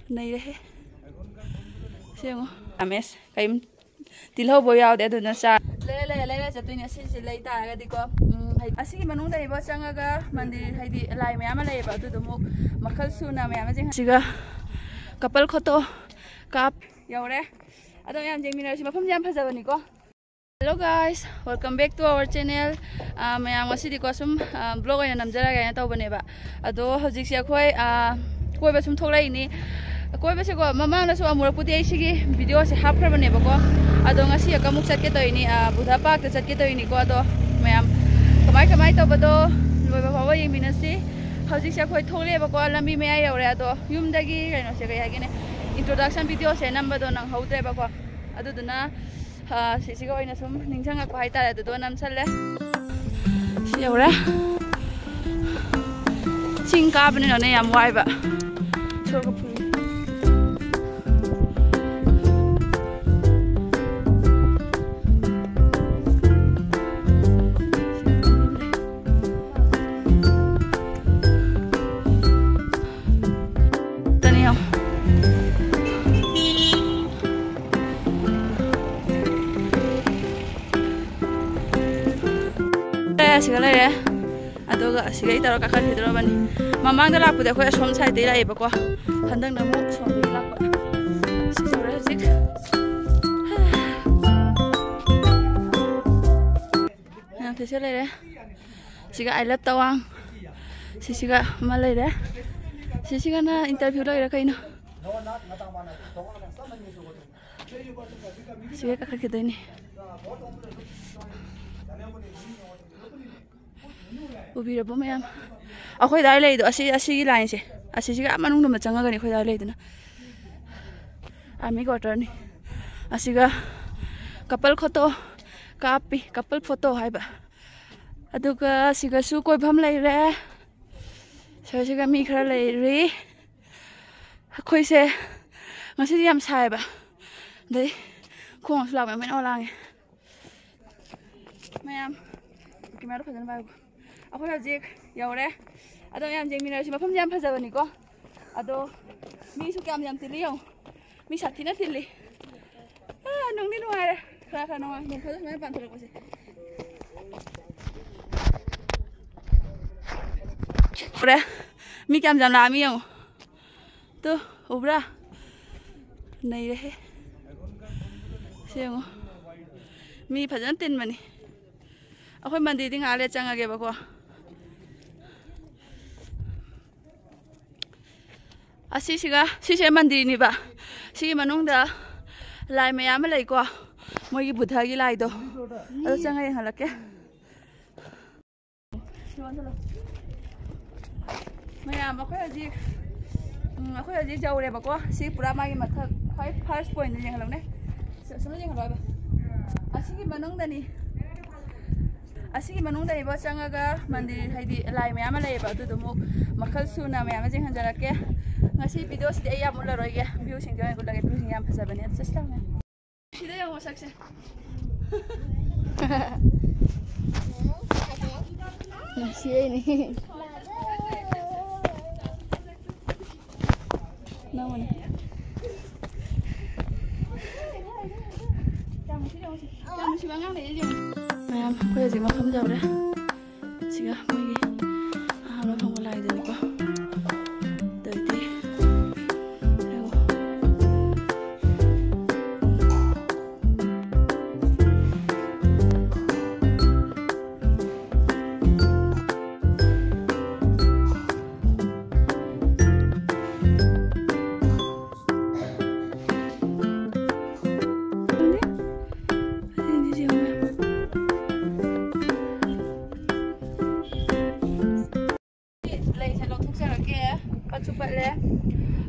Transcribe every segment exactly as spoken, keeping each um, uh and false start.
ꯅꯩꯔꯦꯍꯦ꯫ ꯁꯤ ꯌꯦꯡꯉꯣ꯫ ꯑꯃꯦꯁ ꯀꯩꯝ ꯇꯤꯜꯍꯧꯕ ꯌꯥꯎꯗꯦ, ꯑꯗꯨꯅ ꯆꯥ꯫ ꯂꯩꯔꯦ, ꯂꯩꯔꯦ, ꯂꯩꯔꯦ, ꯆꯠꯇꯣꯏꯅꯦ꯫ ꯑꯁꯤꯁꯦ ꯂꯩ ꯇꯥꯔꯒꯗꯤꯀꯣ, ꯎꯝ, ꯍꯥꯏꯗꯤ ꯑꯁꯤꯒꯤ ꯃꯅꯨꯡꯗ ꯂꯩꯕ ꯆꯪꯉꯒ ꯃꯟꯗꯤꯔ, ꯍꯥꯏꯗꯤ ꯂꯥꯏ ꯃꯌꯥꯝ ꯑꯃ ꯂꯩꯌꯦꯕ, ꯑꯗꯨꯗꯣ ꯑꯃꯨꯛ ꯃꯈꯜ ꯁꯨꯅ ꯃꯌꯥꯝ ꯑꯃ ꯌꯦꯡꯍꯟ-, ꯁꯤꯒ ꯀꯄꯜ ꯐꯣꯇꯣ ꯀꯥꯞ ꯌꯧꯔꯦ꯫ ꯑꯗꯣ ꯃꯌꯥꯝ ꯌꯦꯡꯃꯤꯟꯅꯔꯁꯤ, ꯃꯐꯝꯁꯦ ꯌꯥꯝ ꯐꯖꯕꯅꯤꯀꯣ꯫ Hello guys, welcome back to our channel. ꯑꯥ, ꯃꯌꯥꯝ ꯉꯁꯤꯗꯤꯀꯣ ꯁꯨꯝ, ꯑꯥ, vlog ꯑꯣꯏꯅ ꯅꯝꯖꯔꯒꯦ ꯍꯥꯏꯅ ꯇꯧꯕꯅꯦꯕ꯫ ꯑꯗꯣ ꯍꯧꯖꯤꯛꯁꯦ ꯑꯩꯈꯣꯏ, ꯑꯥ, ꯀꯣꯏꯕ ꯁꯨꯝ ꯊꯣꯛꯂꯛꯏꯅꯤ꯫ ꯀꯣꯏꯕꯁꯦꯀꯣ ꯃꯃꯥꯡꯗꯁꯨ ꯑꯃꯨꯔꯛꯄꯨꯗꯤ ꯑꯩ ꯁꯤꯒꯤ videoꯁꯦ ꯍꯥꯞꯈ꯭ꯔꯕꯅꯦꯕꯀꯣ꯫ ꯑꯗꯣ ꯉꯁꯤ ꯑꯃꯨꯛ ꯆꯠꯀꯦ ꯇꯧꯔꯤꯅꯤ, ꯑꯥ, ꯕꯨꯙ parkꯇ ꯆꯠꯀꯦ ꯇꯧꯔꯤꯅꯤꯀꯣ꯫ ꯑꯗꯣ ꯃꯌꯥꯝ ꯀꯃꯥꯏ ꯀꯃꯥꯏ ꯇꯧꯕꯗꯣ ꯂꯣꯏꯕ ꯐꯥꯎꯕ ꯌꯦꯡꯃꯤꯟꯅꯁꯤ꯫ ꯍꯧꯖꯤꯛꯁꯦ ꯑꯩꯈꯣꯏ ꯊꯣꯛꯂꯛꯑꯦꯕꯀꯣ, ꯂꯝꯕꯤ ꯃꯌꯥꯏ ꯌꯧꯔꯦ꯫ ꯑꯗꯣ ꯌꯨꯝꯗꯒꯤ ꯀꯩꯅꯣꯁꯦ ꯀꯩ ꯍꯥꯏꯒꯦꯅꯦ, introduction videoꯁꯦ ꯅꯝꯕꯗꯣ ꯅꯪꯍꯧꯗ꯭ꯔꯦꯕꯀꯣ꯫ ꯑꯗꯨꯗꯨꯅ ꯑꯥ, ꯁꯤꯁꯤꯒ ꯑꯣꯏꯅ ꯁꯨꯝ ꯅꯤꯡꯁꯤꯡꯉꯛꯄ ꯍꯥꯏꯇꯥꯔꯦ, ꯑꯗꯨꯗꯣ ꯅꯝꯁꯜꯂꯦ꯫ ꯁꯤ ꯌꯧꯔꯦ꯫ ꯆꯤꯡ ꯀꯥꯕꯅꯤꯅꯅꯦ ꯌꯥꯝ ꯋꯥꯏꯕ꯫ ꯁꯣꯔꯒ ꯐꯨꯜꯂꯤ꯫ ꯇꯅꯤ ꯌꯦꯡꯉꯣ꯫ ꯑꯦ, ꯁꯤꯒ ꯂꯩꯔꯦ꯫ ꯑꯗꯨꯒ ꯑꯁꯤꯒ ꯑꯩ ꯇꯧꯔ ꯀꯥꯈꯠꯈꯤꯗꯧꯔꯕꯅꯤ꯫ ꯃꯃꯥꯡꯗ ꯂꯥꯛꯄꯗꯤ ꯑꯩꯈꯣꯏ ꯑꯁꯣꯝ sideꯇꯩ ꯂꯥꯛꯑꯦꯕꯀꯣ꯫ ꯍꯟꯗꯛꯅ ꯑꯃꯨꯛ ꯁꯣꯝꯗꯒꯤ ꯂꯥꯛꯄ꯫ ꯁꯤ ꯌꯧꯔꯦ ꯍꯧꯖꯤꯛ꯫ ꯃꯌꯥꯝ ꯁꯤꯁꯦ ꯂꯩꯔꯦ꯫ ꯁꯤꯒ I love Tawang꯫ ꯁꯤꯁꯤꯒ ꯑꯃ ꯂꯩꯔꯦ꯫ ꯁꯤꯁꯤꯒꯅ interview ꯂꯩꯔꯦ ꯀꯩꯅꯣ꯫ ꯁꯤꯒ ꯀꯥꯈꯠꯈꯤꯗꯣꯏꯅꯤ꯫ ꯎꯕꯤꯔꯕꯣ ꯃꯌꯥꯝ? ꯑꯩꯈꯣꯏ ꯑꯗꯥꯏ ꯂꯩꯗꯣ, ꯑꯁꯤ, ꯑꯁꯤꯒꯤ lineꯁꯦ, ꯑꯁꯤꯁꯤꯒ ꯑꯥ ꯃꯅꯨꯡꯗ ꯑꯃ ꯆꯪꯉꯒꯅꯤ ꯑꯩꯈꯣꯏ ꯑꯗꯥꯏ ꯂꯩꯗꯨꯅ꯫ Army quarterꯅꯤ꯫ ꯑꯁꯤꯒ couple photo ꯀꯥꯞꯄꯤ, couple photo ꯍꯥꯏꯕ꯫ ꯑꯗꯨꯒ ꯁꯤꯒꯁꯨ ꯀꯣꯏꯐꯝ ꯂꯩꯔꯦ꯫ ꯁꯤꯒ ꯃꯤ ꯈꯔ ꯂꯩꯔꯤ꯫ ꯑꯩꯈꯣꯏꯁꯦ ꯉꯁꯤꯗꯤ ꯌꯥꯝ ꯁꯥꯏꯌꯦꯕ, ꯑꯗꯩ ꯈꯣꯡꯁꯨ ꯂꯥꯛꯄ ꯌꯥꯝ ꯃꯣꯏꯅ ꯂꯥꯡꯉꯦ꯫ ꯃꯌꯥꯝ cameraꯗꯣ ꯐꯖꯅ ꯄꯥꯏꯌꯨꯀꯣ꯫ ꯑꯩꯈꯣꯏ ꯍꯧꯖꯤꯛ ꯌꯧꯔꯦ꯫ ꯑꯗꯣ ꯃꯌꯥꯝ ꯌꯦꯡꯃꯤꯟꯅꯔꯁꯤ꯫ ꯃꯐꯝꯁꯦ ꯌꯥꯝ ꯐꯖꯕꯅꯤꯀꯣ꯫ ꯑꯗꯣ ꯃꯤꯁꯨ ꯀꯌꯥꯝ ꯌꯥꯝ ꯇꯤꯜꯂꯤ ꯌꯦꯡꯉꯣ꯫ ꯃꯤ ꯁꯥꯊꯤꯅ ꯇꯤꯜꯂꯤ꯫ ꯑꯥ, ꯅꯨꯡꯗꯤ ꯅꯨꯡꯉꯥꯏꯔꯦ꯫ ꯈꯔ ꯈꯔ ꯅꯨꯡꯉꯥꯏ꯫ ꯅꯣꯡ ꯐꯥꯗꯣꯛ ꯁꯨꯃꯥꯏꯅ ꯄꯥꯟꯊꯣꯔꯛꯄꯁꯦ꯫ ꯎꯔꯦ? ꯃꯤ ꯀꯌꯥꯝ ꯌꯥꯝ ꯂꯥꯛꯑꯃꯤ ꯌꯦꯡꯉꯣ꯫ ꯇꯨ, ꯎꯕ꯭ꯔꯥ? ꯅꯩꯔꯦꯍꯦ꯫ ꯁꯤ ꯌꯦꯡꯉꯣ꯫ ꯃꯤ ꯐꯖꯅ ꯇꯤꯟꯕꯅꯤ꯫ ꯑꯩꯈꯣꯏ ꯃꯟꯗꯤꯔꯗꯤ ꯉꯥꯏꯍꯥꯛ ꯂꯩꯔ ꯆꯪꯉꯒꯦꯕꯀꯣ꯫ ꯑꯁꯤꯁꯤꯒ, ꯁꯤꯁꯦ ꯃꯟꯗꯤꯔꯅꯤꯕ꯫ ꯁꯤꯒꯤ ꯃꯅꯨꯡꯗ ꯂꯥꯏ ꯃꯌꯥꯝ ꯑꯃ ꯂꯩꯀꯣ꯫ ꯃꯣꯏꯒꯤ ꯕꯨꯙꯒꯤ ꯂꯥꯏꯗꯣ꯫ ꯑꯗꯣ ꯆꯪꯉ ꯌꯦꯡꯍꯜꯂꯛꯀꯦ꯫ ꯃꯌꯥꯝ, ꯑꯩꯈꯣꯏ ꯍꯧꯖꯤꯛ, ꯎꯝ, ꯑꯩꯈꯣꯏ ꯍꯧꯖꯤꯛ ꯌꯧꯔꯦꯕꯀꯣ꯫ ꯁꯤ ꯄꯨꯔꯥ ꯃꯥꯒꯤ ꯃꯊꯛ, ꯈ꯭ꯋꯥꯏ first point ꯗꯨ ꯌꯦꯡꯍꯜꯂꯛꯎꯅꯦ꯫ ꯁ-, ꯁꯨꯝ ꯌꯦꯡꯍꯜꯂꯣ ꯍꯥꯏꯕ꯫ ꯑꯁꯤꯒꯤ ꯃꯅꯨꯡꯗꯅꯤ꯫ ꯑꯁꯤꯒꯤ ꯃꯅꯨꯡꯗꯅꯤꯕ ꯆꯪꯉꯒ ꯃꯟꯗꯤꯔ, ꯍꯥꯏꯗꯤ ꯂꯥꯏ ꯃꯌꯥꯝ ꯑꯃ ꯂꯩꯌꯦꯕ, ꯑꯗꯨꯗꯨ ꯑꯃꯨꯛ ꯃꯈꯜ ꯁꯨꯅ ꯃꯌꯥꯝ ꯑꯃ ꯌꯦꯡꯍꯟꯖꯔꯛꯀꯦ꯫ ꯉꯁꯤ video ꯁꯤꯗꯤ ꯑꯩ ꯌꯥꯝ ꯎꯠꯂꯔꯣꯏꯒꯦ, view ꯁꯤꯡꯁꯦ ꯑꯣꯏꯅ ꯎꯠꯂꯒꯦ, view ꯁꯤꯡ ꯌꯥꯝ ꯐꯖꯕꯅꯦ꯫ ꯆꯠꯁꯤ ꯂꯥꯎꯅꯦ꯫ ꯁꯤꯗ ꯌꯦꯡꯉꯣ ꯃꯁꯛꯁꯦ꯫ ꯅꯨꯡꯁꯤꯕꯩꯅꯦ꯫ ꯅꯪꯉꯣꯅꯦ꯫ ꯌꯥꯝ ꯅꯨꯡꯁꯤꯕ ꯑꯉꯥꯡ ꯂꯩꯌꯦ ꯌꯦꯡꯉꯣ꯫ ꯃꯌꯥꯝ, ꯑꯩꯈꯣꯏ ꯍꯧꯖꯤꯛ ꯃꯐꯝ ꯌꯧꯔꯦ꯫ ꯁꯤꯒ ꯃꯣꯏꯒꯤ ꯑꯍꯥꯟꯕ ꯐꯪꯕ ꯂꯥꯏꯗꯨꯅꯤꯀꯣ꯫ ꯑꯗꯩꯗꯤ ꯂꯩꯁꯦ ꯂꯧꯊꯣꯛꯆꯔꯛꯀꯦ꯫ ꯄꯠꯁꯨ ꯄꯠꯂꯦ꯫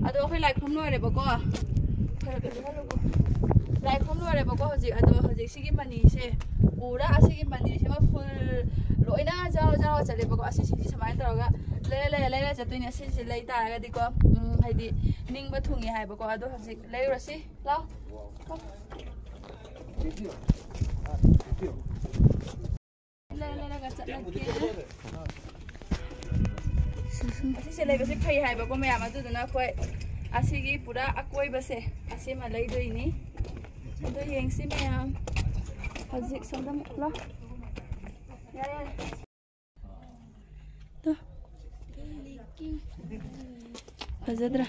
ꯑꯗꯣ ꯑꯩꯈꯣꯏ ꯂꯥꯏ ꯈꯨꯔꯨꯝ ꯂꯣꯏꯔꯦꯕꯀꯣ꯫ ꯂꯥꯏ ꯈꯨꯔꯨꯝ ꯂꯣꯏꯔꯦꯕꯀꯣ ꯍꯧꯖꯤꯛ꯫ ꯑꯗꯣ ꯍꯧꯖꯤꯛ ꯁꯤꯒꯤ ꯃꯅꯤꯁꯦ ꯎꯔꯥ? ꯑꯁꯤꯒꯤ ꯃꯅꯤꯁꯤꯃ full ꯂꯣꯏꯅ ꯖꯥꯔꯣ ꯖꯥꯔꯣ ꯆꯠꯂꯦꯕꯀꯣ꯫ ꯑꯁꯤꯁꯤꯡꯁꯤ ꯁꯨꯃꯥꯏꯅ ꯇꯧꯔꯒ ꯂꯩꯔ ꯂꯩꯔ ꯂꯩꯔ ꯆꯠꯇꯣꯏꯅꯦ꯫ ꯑꯁꯤꯁꯤ ꯂꯩ ꯇꯥꯔꯒꯗꯤꯀꯣ, ꯎꯝ, ꯍꯥꯏꯗꯤ ꯅꯤꯡꯕ ꯊꯨꯡꯉꯦ ꯍꯥꯏꯕꯀꯣ꯫ ꯑꯗꯣ ꯍꯧꯖꯤꯛ ꯂꯩꯔꯨꯔꯁꯤ꯫ ꯂꯥꯎ꯫ ꯂꯩꯔ ꯂꯩꯔꯒ ꯆꯠꯂꯒꯦ꯫ ꯑꯁꯤꯁꯦ ꯂꯩꯕꯁꯦ ꯐꯩ ꯍꯥꯏꯕꯀꯣ ꯃꯌꯥꯝ, ꯑꯗꯨꯗꯨꯅ ꯑꯩꯈꯣꯏ ꯑꯁꯤꯒꯤ ꯄꯨꯔꯥ ꯑꯀꯣꯏꯕꯁꯦ ꯑꯁꯤꯃ ꯂꯩꯗꯣꯏꯅꯤ꯫ ꯑꯗꯣ ꯌꯦꯡꯁꯤ ꯃꯌꯥꯝ꯫ ꯍꯧꯖꯤꯛ ꯁꯣꯝꯗ ꯑꯃꯨꯛ ꯂꯥꯎ꯫ ꯌꯥꯔꯦ, ꯌꯥꯔꯦ꯫ ꯇꯨ꯫ ꯐꯖꯗ꯭ꯔꯥ?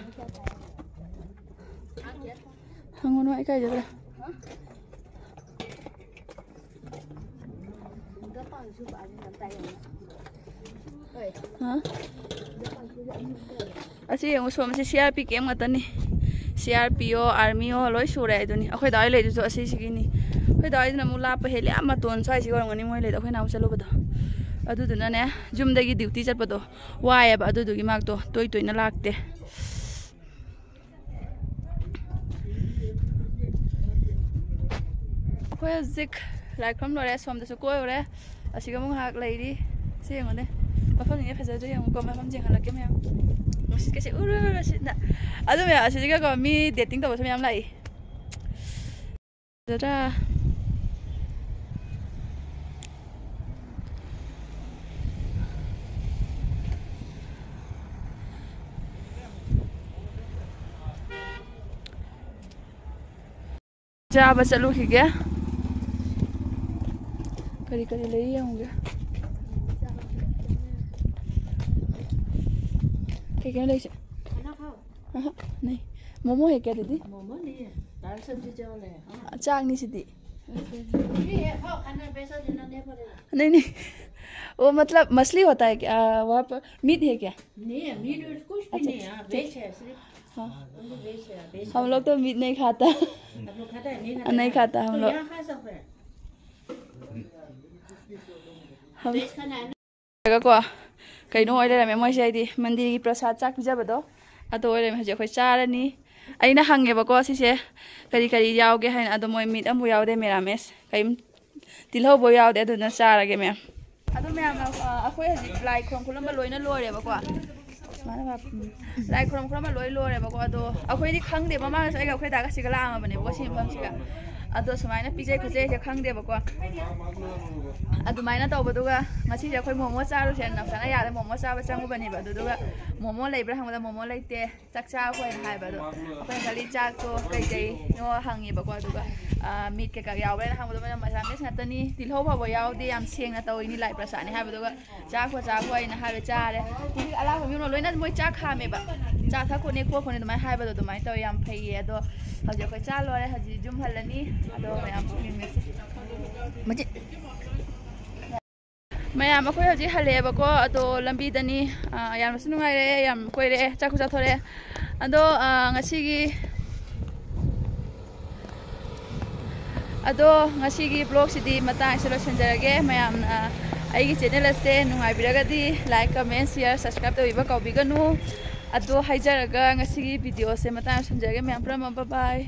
ꯍꯪꯉꯨꯅꯨ, ꯑꯩ ꯀꯥꯏ ꯆꯠꯈ꯭ꯔꯦ? ꯍꯥ? ꯑꯁꯤ ꯌꯦꯡꯉꯨ, ꯁꯣꯝꯁꯦ ꯁꯤ ꯑꯥꯔ ꯄꯤ ꯀꯦꯝ ꯉꯥꯛꯇꯅꯤ꯫ ꯁꯤ ꯑꯥꯔ ꯄꯤ ꯑꯣ, ꯑꯥꯔꯃꯤ ꯑꯣ, ꯂꯣꯏ ꯁꯨꯔꯦ ꯍꯥꯏꯗꯨꯅꯤ꯫ ꯑꯩꯈꯣꯏ ꯗꯥ ꯍꯣꯏ ꯂꯩꯗꯨꯁꯨ ꯑꯁꯤꯁꯤꯒꯤꯅꯤ꯫ ꯑꯩꯈꯣꯏ ꯗꯥ ꯍꯣꯏꯗꯨꯅ ꯑꯃꯨꯛ ꯂꯥꯞꯄ ꯍꯦꯜꯂꯦ, ꯑꯥ ꯃꯇꯣꯟ ꯁ꯭ꯋꯥꯏꯁꯤꯒ ꯑꯣꯏꯔꯝꯒꯅꯤ ꯃꯣꯏ ꯂꯩꯗꯣ, ꯑꯩꯈꯣꯏ ꯅꯍꯥꯟꯃꯨꯛ ꯆꯠꯂꯨꯕꯗꯣ꯫ ꯑꯗꯨꯗꯨꯅꯅꯦ, ꯌꯨꯝꯗꯒꯤ ꯗ꯭ꯌꯨꯇꯤ ꯆꯠꯄꯗꯣ ꯋꯥꯏꯑꯦꯕ, ꯑꯗꯨꯗꯨꯒꯤ ꯃꯥꯛꯇꯣ ꯇꯣꯏ ꯇꯣꯏꯅ ꯂꯥꯛꯇꯦ꯫ ꯑꯩꯈꯣꯏ ꯍꯧꯖꯤꯛ ꯂꯥꯏ ꯈꯨꯔꯨꯝ ꯂꯣꯏꯔꯦ, ꯁꯣꯝꯗꯁꯨ ꯀꯣꯏꯔꯨꯔꯦ, ꯑꯁꯤꯒ ꯑꯃꯨꯛ ꯉꯥꯏꯍꯥꯛ ꯂꯩꯔꯤ꯫ ꯁꯤ ꯌꯦꯡꯉꯨꯅꯦ, ꯃꯐꯝꯁꯤꯡꯁꯦ ꯐꯖꯗ꯭ꯔꯥ ꯌꯦꯡꯉꯨꯀꯣ, ꯃꯐꯝ ꯌꯦꯡꯍꯜꯂꯛꯀꯦ ꯃꯌꯥꯝ꯫ ꯅꯨꯡꯁꯤꯠꯀꯁꯦ ꯎꯔꯨꯔꯨ ꯁꯤꯠꯅ꯫ ꯑꯗꯨ ꯃꯌꯥꯝ ꯑꯁꯤꯗꯒꯤꯀꯣ ꯃꯤ ꯗꯦꯇꯤꯡ ꯇꯧꯕꯁꯨ ꯃꯌꯥꯝ ꯂꯥꯛꯏ꯫ ꯐꯖꯗ꯭ꯔꯥ? ꯆꯥꯕ ꯆꯠꯂꯨꯈꯤꯒꯦ꯫ ꯀꯔꯤ ꯀꯔꯤ ꯂꯩ ꯌꯦꯡꯉꯨꯒꯦ꯫ ꯀꯩ ꯀꯩꯅꯣ ꯂꯩꯁꯦ? ꯑꯍ, ꯅꯩ꯫ मोमो है क्या दीदी? मोमो नहीं है, दाल सब्जी चावल है। हाँ। चाक नहीं सीधी। नहीं है, खाओ, खाना पैसा देना नहीं पड़ेगा। नहीं, नहीं। वो मतलब मछली होता है क्या? आ, वहाँ पर मीट है क्या? नहीं है, मीट कुछ भी अच्छा, नहीं है। हाँ, ठीक। वेज है सिर्फ। हाँ। Only veg है, veg हम लोग तो मीट नहीं खाता। आप लोग खाता है? नहीं खाता नहीं ना? खाता हम तो लोग। यहाँ खा सकते हैं। हम वेज खाना है ना? ꯀꯣ, ꯀꯩꯅꯣ ꯑꯣꯏ ꯂꯩꯔꯝꯃꯦ ꯃꯣꯏꯁꯦ, ꯍꯥꯏꯗꯤ ꯃꯟꯗꯤꯔꯒꯤ ꯄ꯭ꯔꯁꯥꯗ ꯆꯥꯛ ꯄꯤꯖꯕꯗꯣ, ꯑꯗꯨ ꯑꯣꯏ ꯂꯩꯔꯝꯃꯦ꯫ ꯍꯧꯖꯤꯛ ꯑꯩꯈꯣꯏ ꯆꯥꯔꯅꯤ꯫ ꯑꯩꯅ ꯍꯪꯉꯦꯕꯀꯣ ꯁꯤꯁꯦ ꯀꯔꯤ ꯀꯔꯤ ꯌꯥꯎꯒꯦ ꯍꯥꯏꯅ, ꯑꯗꯣ ꯃꯣꯏ ꯃꯤꯠ ꯑꯃꯐꯥꯎ ꯌꯥꯎꯗꯦ, ꯃꯦꯔꯥꯃꯦꯁ ꯀꯔꯤꯝ ꯇꯤꯜꯍꯧꯐꯥꯎ ꯌꯥꯎꯗꯦ꯫ ꯑꯗꯨꯅ ꯆꯥꯔꯒꯦ ꯃꯌꯥꯝ꯫ ꯑꯗꯣ ꯃꯌꯥꯝ, ꯑ, ꯑꯩꯈꯣꯏ ꯍꯧꯖꯤꯛ ꯂꯥꯏ ꯈꯨꯔꯨꯝ ꯈꯨꯔꯨꯝꯕ ꯂꯣꯏꯅ ꯂꯣꯏꯔꯦꯕꯀꯣ꯫ ꯁꯨꯃꯥꯏꯅ ꯚꯥꯕ, ꯎꯝ꯫ ꯂꯥꯏ ꯈꯨꯔꯨꯝ ꯈꯨꯔꯨꯝꯕ ꯂꯣꯏ ꯂꯣꯏꯔꯦꯕꯀꯣ꯫ ꯑꯗꯣ ꯑꯩꯈꯣꯏꯗꯤ ꯈꯪꯗꯦ, ꯃꯃꯥꯡꯗꯁꯨ ꯑꯩꯒ ꯑꯩꯈꯣꯏ ꯗꯥꯒ ꯁꯤꯒ ꯂꯥꯛꯑꯝꯃꯕꯅꯦꯕꯀꯣ ꯁꯤ ꯃꯐꯝꯁꯤꯒ꯫ ꯑꯗꯣ ꯁꯨꯃꯥꯏꯅ ꯄꯤꯖꯩ ꯈꯣꯠꯆꯩꯁꯦ ꯈꯪꯗꯦꯕꯀꯣ꯫ ꯑꯗꯨꯃꯥꯏꯅ ꯇꯧꯕꯗꯨꯒ ꯉꯁꯤꯁꯦ ꯑꯩꯈꯣꯏ ꯃꯣꯃꯣ ꯆꯥꯔꯨꯁꯦꯅ ꯅꯝꯁꯥꯅ ꯌꯥꯗ ꯃꯣꯃꯣ ꯆꯥꯕ ꯆꯪꯉꯨꯕꯅꯦꯕ꯫ ꯑꯗꯨꯗꯨꯒ ꯃꯣꯃꯣ ꯂꯩꯕ꯭ꯔꯥ ꯍꯪꯕꯗ ꯃꯣꯃꯣ ꯂꯩꯇꯦ, ꯆꯥꯛ ꯆꯥꯈꯣꯅ ꯍꯥꯏꯕ꯫ ꯑꯗꯣ ꯑꯩꯈꯣꯏꯅ ꯈꯜꯂꯤ ꯆꯥꯛꯇꯣ ꯀꯩꯀꯩꯅꯣ ꯍꯪꯉꯦꯕꯀꯣ꯫ ꯑꯗꯨꯒ ꯃꯤꯠ ꯀꯩꯀꯥ ꯌꯥꯎꯕ꯭ꯔꯥꯅ ꯍꯪꯕꯗꯣ ꯃꯣꯏꯅ ꯃꯁꯥꯃꯤꯁ ꯉꯥꯛꯇꯅꯤ, ꯇꯤꯜꯍꯧ ꯐꯥꯎꯕ ꯌꯥꯎꯗꯦ, ꯌꯥꯝ ꯁꯦꯡꯅ ꯇꯧꯏꯅꯤ, ꯂꯥꯏ ꯄ꯭ꯔꯁꯥꯗꯅꯤ ꯍꯥꯏꯕꯗꯨꯒ ꯆꯥꯈꯣ ꯆꯥꯈꯣ ꯑꯩꯅ ꯍꯥꯏꯕ ꯆꯥꯔꯦ꯫ ꯑꯗꯒꯤ ꯑꯂꯥꯞꯄ ꯃꯤ ꯂꯣꯏꯅ ꯃꯣꯏ ꯆꯥꯛ ꯈꯥꯝꯃꯦꯕ, ꯆꯥ ꯊꯛꯈꯣꯅꯦ ꯈꯣꯠꯈꯣꯅꯦ ꯑꯗꯨꯃꯥꯏꯅ ꯍꯥꯏꯕꯗꯣ ꯑꯗꯨꯃꯥꯏꯅ ꯇꯧꯋꯦ꯫ ꯌꯥꯝ ꯐꯩꯌꯦ꯫ ꯑꯗꯣ ꯍꯧꯖꯤꯛ ꯑꯩꯈꯣꯏ ꯆꯥ ꯂꯣꯏꯔꯦ, ꯍꯧꯖꯤꯛ ꯌꯨꯝ ꯍꯜꯂꯅꯤ꯫ ꯑꯗꯣ ꯃꯌꯥꯝ ꯌꯦꯡꯃꯤꯟꯅꯁꯤ꯫ ꯃꯆꯤꯟ ꯃꯌꯥꯝ ꯑꯩꯈꯣꯏ ꯍꯧꯖꯤꯛ ꯍꯜꯂꯛꯑꯦꯕꯀꯣ꯫ ꯑꯗꯣ ꯂꯝꯕꯤꯗꯅꯤ꯫ ꯑꯥ, ꯌꯥꯝꯅꯁꯨ ꯅꯨꯡꯉꯥꯏꯔꯦ, ꯌꯥꯝ ꯀꯣꯏꯔꯛꯑꯦ, ꯆꯥꯛꯁꯨ ꯆꯥꯊꯣꯔꯛꯑꯦ꯫ ꯑꯗꯣ ꯑꯥ, ꯉꯁꯤꯒꯤ ꯑꯗꯣ ꯉꯁꯤꯒꯤ ꯕ꯭ꯂꯣꯒꯁꯤꯗꯤ ꯃꯇꯥꯡꯁꯦ ꯂꯣꯏꯁꯤꯟꯖꯔꯒꯦ꯫ ꯃꯌꯥꯝꯅ ꯑꯩꯒꯤ ꯆꯦꯅꯦꯜ ꯑꯁꯦ ꯅꯨꯡꯉꯥꯏꯕꯤꯔꯒꯗꯤ ꯂꯥꯏꯛ, ꯀꯃꯦꯟ, ꯁꯤꯌꯔ, ꯁꯕꯁꯀ꯭ꯔꯥꯏꯕ ꯇꯧꯕꯤꯕ ꯀꯥꯎꯕꯤꯒꯅꯨ꯫ ꯑꯗꯣ ꯍꯥꯏꯖꯔꯒ ꯉꯁꯤꯒꯤ ꯚꯤꯗꯤꯑꯣꯁꯦ ꯃꯇꯥꯡ ꯂꯣꯏꯁꯤꯟꯖꯔꯒꯦ꯫ ꯃꯌꯥꯝ ꯄꯨꯝꯅꯃꯛ ꯕꯥꯏ ꯕꯥꯏ꯫